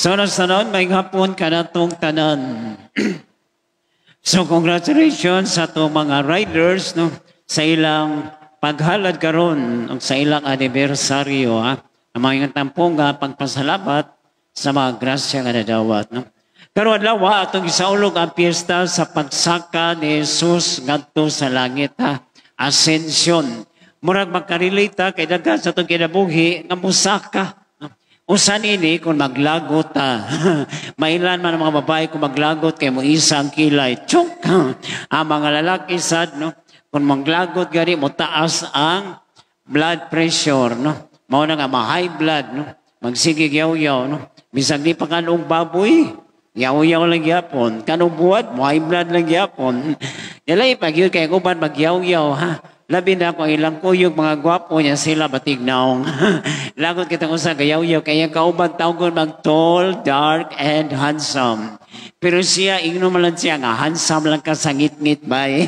So sa tanan, may hapon kanatong tanan. So congratulations sa atong mga riders, no, sa ilang paghalad karon ug sa ilang anibersaryo, ha. Ang mga tampong nga pagpasalamat sa mga grasya nga nadawat, no. Karon adlaw atong gisaulog ang piyesta sa pagsaka ni Jesus ngadto sa langit, ha. Ascension. Murag makarelate ta kay daghan sa atong kinabuhi nga musaka. Usa nini kung maglagot ta. Mailan man ang mga babae kung maglagot kay mo isa ang kilay. Chok! Ang mga lalaki sad, no? Kung maglagot gani mo taas ang blood pressure, no? Mao na nga ma-high blood, no? Magsige yaw-yaw, no? Bisag di pa kanong baboy, yaw-yaw lang gyapon. Kanong buwad, mo high blood lang gyapon. Yalay pag yun kay uban magyaw-yaw, ha? Labi na kung ilang kuyog mga gwapo niya sila batig naong. Lagot kita kung sa gayaw-yaw kaya kauban tawgon mag tall, dark, and handsome. Pero siya, ingno man lang siya nga handsome lang ka sa ngit-ngit bay.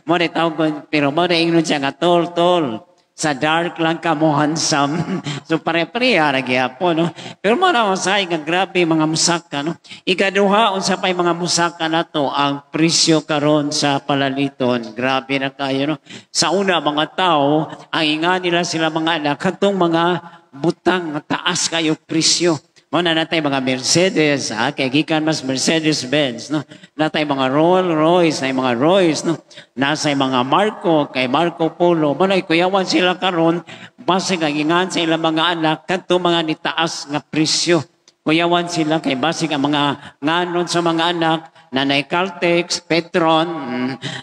Mo na tawgon, pero mo na ingno siya nga tall, tall. Sa dark lang ka mo handsome. So pare-pareha ra gyapon, no? Pero mo na masay nga grabe mga musaka, no? Ikaduha, unsa pay mga musaka nato ang presyo karon sa palaliton. Grabe na kayo, no? Sa una mga tao, ang inga nila sila mga anak kadtong mga butang nga taas kayo presyo. Mo na natay mga Mercedes, ha? Kay gikan mas Mercedes Benz, no? Natay mga Rolls Royce, nay mga Royce, no? Nasay mga Marco, kay Marco Polo. Mo na kuyawan sila karon, basig ang ingan sa ilang mga anak kadto mga nitaas nga presyo. Kuyawan sila kay basig ang mga nganon sa mga anak nanay Caltex, Petron,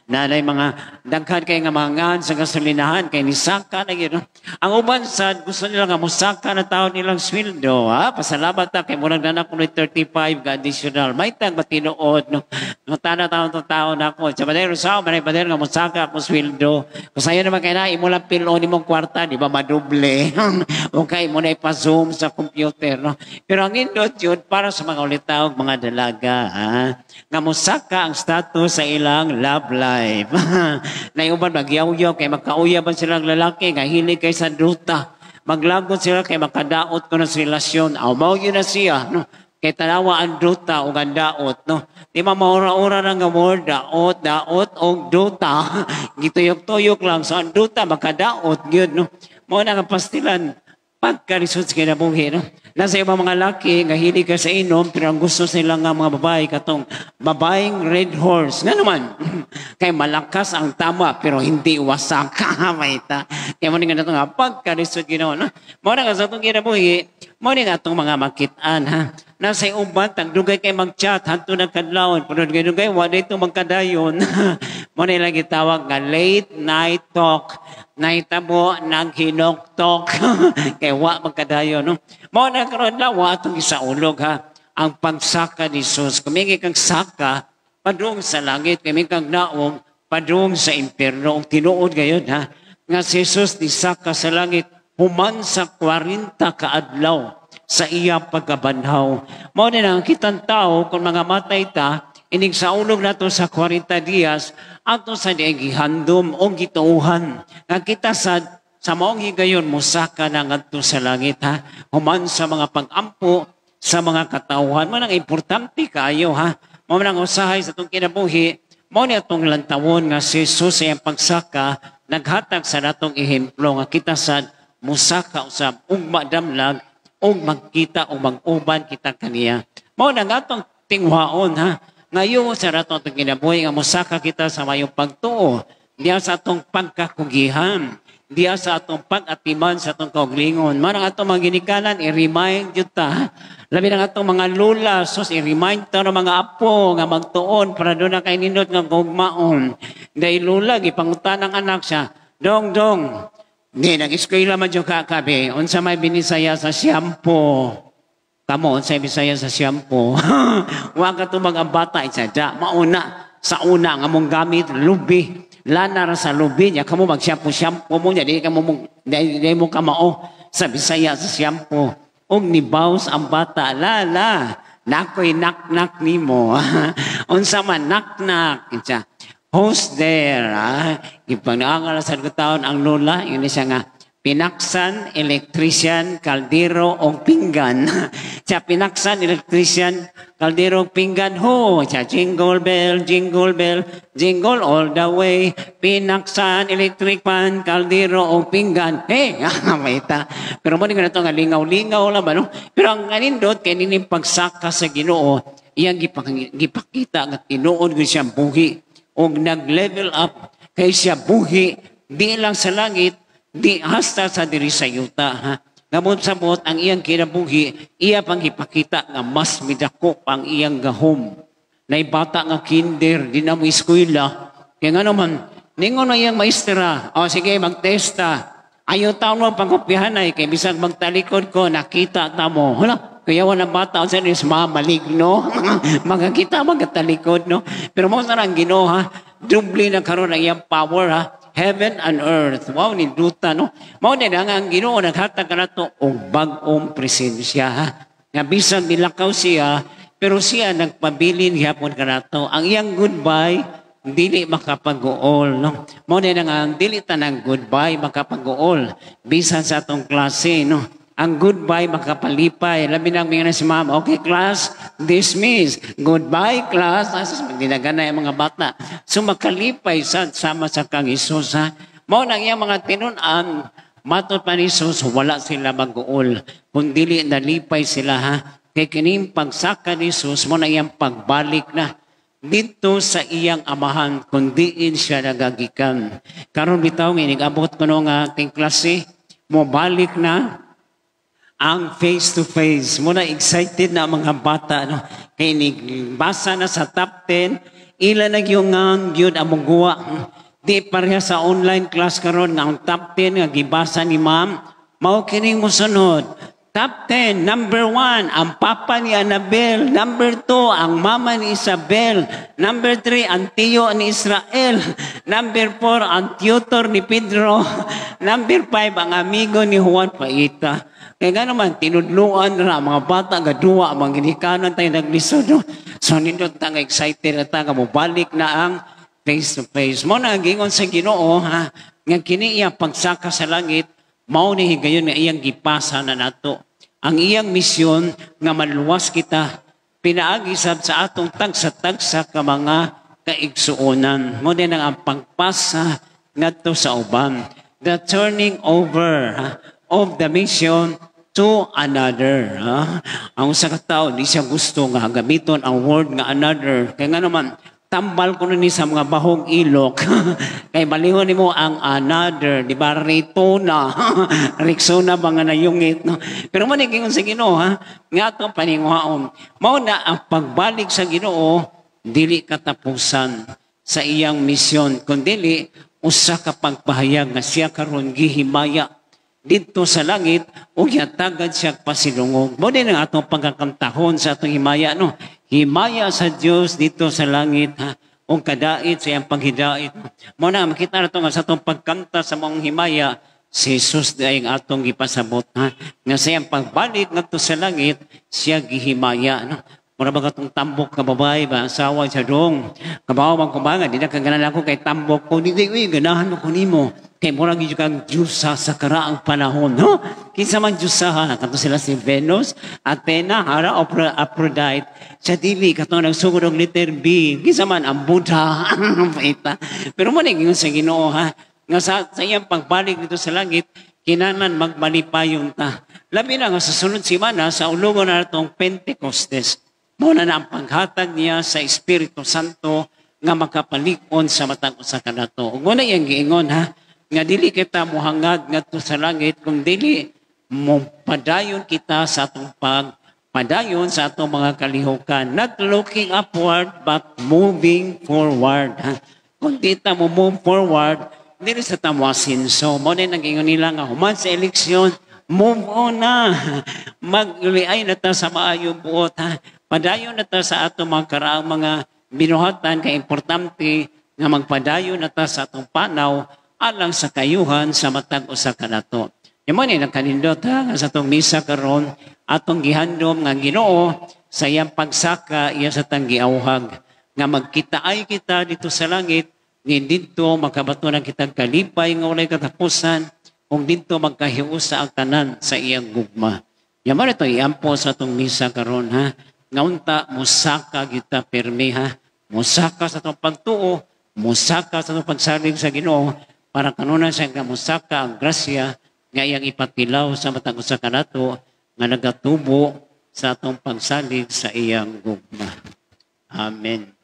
nanay mga daghan kay nga mga ngan sa gasolinahan kay nisaka na gyud, no? Ang uban sad gusto nila nga musaka na taon nilang sweldo, ha. Pasalamat ta kay murag na ko 35 ga additional. May tag matinuod, no. Mutana taon to taon ako. Sa badero sa manay badero nga musaka ako sweldo. Kung sayo naman kay na imo lang pilon imong kwarta, di ba madoble? Okay, mo na ipa-zoom sa computer, no. Pero ang indot yun para sa mga ulitaw mga dalaga, ha. Nga musaka ang status sa ilang love life. Naiuban magyaw-yaw kay magkauyaban silang lalaki nga hilig kay sa duta. Maglagot sila kay makadaot ko na sa relasyon. Aw, mao yun na siya, no? Kay tanawa ang duta o ang daot, no? Di ba maura-ura na nga word, daot, daot, o duta. Gituyok-tuyok lang. So ang duta, makadaot, yun, no? Mao na nga pastilan, pagkalisod sa kinabuhi, no? Nasa ibang mga laki, nga hilig ka sa inom, pero ang gusto nila nga mga babae, katong babaeng red horse. Nga naman, kay malakas ang tama, pero hindi wasak. Maita. Kaya mo nga nato nga, pagkalisod Ginoo, no? Mao na nga sa atong kinabuhi, mo ni nga atong mga makitaan, ha? Nasa uban, tagdugay kay mag-chat, hanto nagkadlawon, pero dugay-dugay, wala ito magkadayon. Mo na lang gitawag nga late night talk. Nahitabo naghinoktok. Kay wa magkadayon, no? Mao na karon lawa atong gisaulog, ha. Ang pagsaka ni Jesus. Kumingi kang saka, padung sa langit. Kumingi kang naong, padung sa impierno. Ug tinuod gayon, ha. Nga si Jesus ni saka sa langit, human sa 40 kaadlaw sa iya pagkabanhaw. Mao na ang kitang tao, kung mga matay ta, inig saulog nato sa 40 dias, ato sa gihandom o gituuhan. Nga kita sa maong higayon, musaka na ngadto sa langit, ha. Human sa mga pag-ampo, sa mga katauhan. Mao nang importante kayo, ha. Mao nang usahay sa atong kinabuhi, mao ni atong lantawon nga si Jesus sa iyang pagsaka, naghatag sa natong ehemplo nga kita sad musaka usab ug madamlag ug magkita o mag-uban kita kaniya. Mao na nga atong tingwaon, ha. Ngayon sa rato atong kinabuhi nga mosaka kita sa mayong pagtuo, diya sa atong pagkakugihan, diya sa atong pag-atiman sa atong kauglingon. Mao nang atong mga ginikanan, i-remind yun ta. Labi na atong mga lula, sus, i-remind ta ng mga apo nga magtuon para doon na kay nindot nga gugmaon. Dahil lula, gipangutan ang anak siya, "Dong, dong, di, nag-eskwela man yung kakabi, unsa may binisaya sa shampoo? Kamo, unsa may bisaya sa shampoo?" Wa ka tumag ang bata, isa da, mauna, sa una, nga mong gamit, lubi. Lana ra sa lubi niya, kamo mag-shampoo-shampoo mo niya, di ka mo, di, di mo kamao sa bisaya sa shampoo. Ug ni bounce ang bata, "La, la, nakoy nak-nak nimo." "Unsa man nak-nak?" Isa, "Who's there?" Ha? Ipag sa taon ang lola, yun siya nga, Pinaksan, electrician, kaldero, o pinggan. Sa pinaksan, electrician, kaldero, pinggan, ho. Sa jingle bell, jingle all the way. Pinaksan, electric pan, kaldero, o pinggan. Hey, maita. Pero mo ni nga lingaw-lingaw lang ba, no? Pero ang anindot, kay nining pagsaka sa Ginoo, iyang gipakita nga tinuod gyud siya buhi og nag-level up kay siya buhi di lang sa langit, di hasta sa diri sa yuta, ha. Ngamot sabot ang iyang kinabuhi, iya pang ipakita nga mas midako ang iyang gahom. Nay bata nga kinder, di na mo eskwela. Kaya nga naman, ningon na iyang maestra, "O sige, magtesta. Ayaw taon mo pangkopyahan ay, kay bisag magtalikod ko, nakita ta mo." Hala, kaya wala bata, sa is maligno. Magakita, magtalikod, no? Pero mo sa ang Ginoo, ha? Doble na karon ang iyang power, ha? Heaven and earth. Wow, ni duta, no? Mao na nga ang Ginoo naghatag kanato og bag-ong presensya, ha? Nga bisan milakaw siya, pero siya nagpabilin gihapon kanato. Ang iyang goodbye, dili makapag-uol, no? Mao na nga ang dili tanang goodbye makapag-uol bisan sa atong klase, no? Ang goodbye makapalipay. Labi nang mga si ma'am, "Okay class, dismiss. Goodbye class." Asa dinaganay ang mga bata. So makalipay sa sama sa kang Isus, ha. Mao nang iyang mga tinun-an, matod pa ni Jesus, wala sila mag-uol. Kung dili nalipay sila, ha. Kay kining pagsaka ni Jesus, mo na iyang pagbalik na dito sa iyang amahan kung diin siya nagagikan. Karon bitaw nga inigabot kuno nga ating klase, mo balik na ang face to face. Muna excited na ang mga bata, no? Kay basa na sa top 10, ila na yung gyud among guwa. Di pareha sa online class karon nga ang top 10 nga gibasa ni ma'am, mao kining mosunod. Top 10, number 1, ang papa ni Annabel. Number 2, ang mama ni Isabel. Number 3, ang tiyo ni Israel. Number 4, ang tutor ni Pedro. Number 5, ang amigo ni Juan Paita. Kaya nga naman, tinudluan na mga bata, nga duwa, mga ginikanan tayo naglisod. No? So, nindot ta nga excited na ta, nga mobalik na ang face to face. Mo na gingon sa Ginoo, ha, nga kini iyang pagsaka sa langit, mao ni higayon nga iyang gipasa na nato. Ang iyang misyon nga maluwas kita, pinaagi sab sa atong tagsa-tagsa ka mga kaigsuonan. Mo din ang pagpasa ngadto sa uban. The turning over, ha, of the mission to another. Ha? Ang usa ka tawo di siya gusto nga gamiton ang word nga another. Kaya nga naman, tambal ko ni sa mga bahong ilok. Kay balihon nimo ang another, di ba? Ritona. Rexona mga nayungit. No? Pero man ingon sa Ginoo, ha? Nga atong paninguhaon. Mao na ang pagbalik sa Ginoo dili katapusan sa iyang misyon, kundili usa ka pagpahayag nga siya karon gihimaya didto sa langit ug yatagan siya pasilungog. Mao din ang atong pagkakantahon sa atong himaya, no. Himaya sa Dios dito sa langit, ha, ug kadait sa iyang paghidait. Mao na makita nato nga sa atong pagkanta sa maong himaya, si Jesus di ang atong gipasabot, ha. Nga sa iyang pagbalik ngadto sa langit, siya gihimaya, no. Mura ba katong tambok ka babae ba, asawa siya dong. Kabaw man ko ba nga, di na kaganahan ako kay tambok ko. Di, uy, ganahan mo ko nimo. Kay mura gyud kang Diyosa sa karaang panahon, no? Kinsa man Diyosa, ha? Kato sila si Venus, Athena, Hara, o Aphrodite. Sa dili, kato nagsugod og letter B. Kinsa man ang Buddha. Paita. Pero mo na sa Ginoo, ha? Nga sa iyang pagbalik dito sa langit, kinahanglan magmalipayon ta. Labi na nga sa sunod semana, sa ulugo na itong Pentecostes. Mao na ang paghatag niya sa Espiritu Santo nga makapalikon sa matag usa kanato. Ug mao na iyang giingon, ha, nga dili kita mohangad ngadto sa langit kung dili mo padayon kita sa atong pagpadayon sa atong mga kalihukan. Not looking upward but moving forward. Ha? Kung di ta mo move forward, dili sa ta moasenso. Mao na nang nila nga human sa eleksyon, move on na. Magliay na ta sa maayong buot, ha. Padayon na ta sa atong mga karaang mga binuhatan kay importante nga magpadayon na ta sa atong panaw alang sa kayuhan sa matag usa kanato. Yamo ni nagkanindot, ha, nga sa atong misa karon atong gihandom nga Ginoo sa iyang pagsaka iya sa tang giawhag nga magkitaay kita dito sa langit ni didto makabato na kitang kalipay nga walay katapusan. Kung didto magkahiusa ang tanan sa iyang gugma. Yaman ito iampo sa atong misa karon, ha. Nga unta musaka kita permi, ha. Musaka sa atong pagtuo, musaka sa atong pagsalig sa Ginoo para kanunay sa nga musaka ang grasya nga iyang ipatilaw sa matag usa kanato nga nagatubo sa atong pagsalig sa iyang gugma. Amen.